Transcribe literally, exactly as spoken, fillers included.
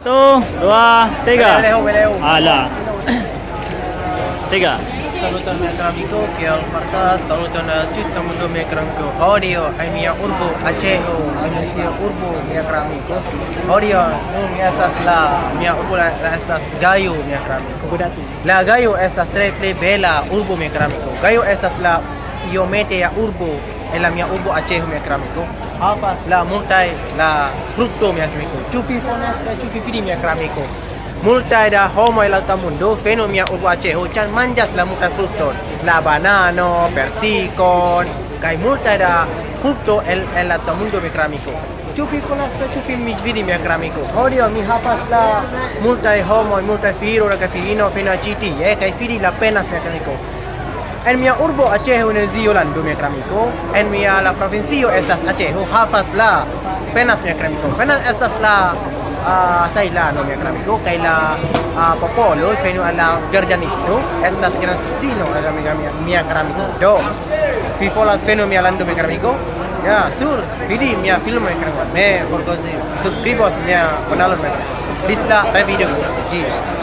Satu, dua, tiga. Leo, Leo. Alah. Tiga. Saluton, mia caro amiko, kiel fartas? Saluton al tuta mondo, mia caro amiko. Hodiaŭ en mia urbo Aĉeho, en sia urbo, mia caro amiko. Hodiaŭ nun mi estas la, mia urbo la, la estas Gajo, mia caro amiko. La Gajo estas tre pli bela urbo, mia caro amiko. Gajo estas la iometeja urbo en la mia urbo Aĉeho, mia caro amiko. Havas la multaj la frukto, mia caro amiko. Ĉu vi konas kaj ĉu vi fidi, mia caro amiko? Multaj da homoj el la tuta mondo venu mia urbo Aĉeho, ĉar manĝas la multaj frukton, la banano, persikon, kaj multaj da frukto el, el la tuta mondo, mia caro amiko. Ĉu vi konas kaj ĉu vi mi fidi, mia caro amiko? Hodiaŭ mi havas la multaj homoj, multaj filo kaj filino venu ĉi tie, kaj fidi la penas, mia caro amiko. En mia urbo Aĉeho, en Svislando, mia caro amiko, en mia la provincio estas Aĉeho, havas la penas, mia caro amiko. Penas estas la uh, sajlano, mia caro amiko, kaj la uh, popolo venu al la gardianisto, estas gardianistino, al la mia, mia, mia caro amiko. Do, vi volas venu mia lando, mia caro amiko? Ja, sur, fidi mia filmo, mia caro amiko. Ne forgesi, subskribos mia kanalon, mia caro amiko. Ĝis la revido. Ĝis.